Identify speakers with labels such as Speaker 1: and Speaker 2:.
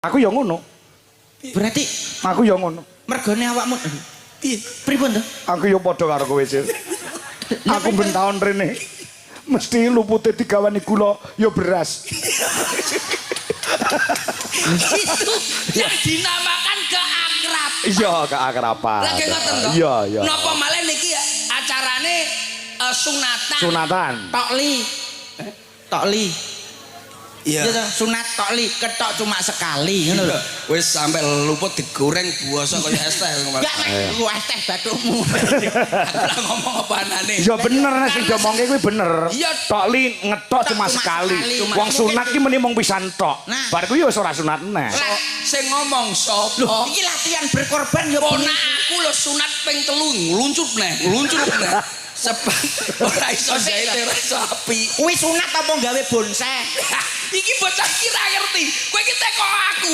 Speaker 1: Aku ya ngono.
Speaker 2: Berarti
Speaker 1: Aku ya ngono.
Speaker 2: Mergone awakmu piye? Pripun to?
Speaker 1: Aku ya padha karo kowe, Sil. Aku ben taun rene. Mesti lupute digawani gula ya beras.
Speaker 3: Itu yang dinamakan keakraban.
Speaker 1: Iya, keakraban.
Speaker 3: Lagi ngoten to?
Speaker 1: Iya.
Speaker 3: Napa malih niki acarane sunatan.
Speaker 1: Sunatan.
Speaker 2: Tokli. Tokli.
Speaker 3: Iya.
Speaker 2: Iya toh, sunat tokli, ketok cuma sekali ngono lho.
Speaker 3: Wis sampe luput digoreng buasa kaya es teh.
Speaker 2: Enggak, nek ku es teh bathukmu.
Speaker 3: Aku lah ngomong apa anane.
Speaker 1: Ya bener nek sing diomongke kuwi bener.
Speaker 3: Iya.
Speaker 1: Tokli ngetok cuma
Speaker 2: Cuma
Speaker 1: sekali.
Speaker 2: sekali.
Speaker 1: Wong sunat ki meni mung pisan tok.
Speaker 2: Nah.
Speaker 1: Bar kuwi ya wis ora sunat neh.
Speaker 2: Lah,
Speaker 3: Sing ngomong sapa?
Speaker 2: Loh, iki latihan berkorban ya.
Speaker 3: Ponak aku lho sunat ping 3 ngluncur neh, ngluncur neh. Sebab ora iso jahit, ora iso api.
Speaker 2: Kuwi sunat apa gawe bonsai?
Speaker 3: Iki bocah ki ra ngerti. Kowe iki teko aku.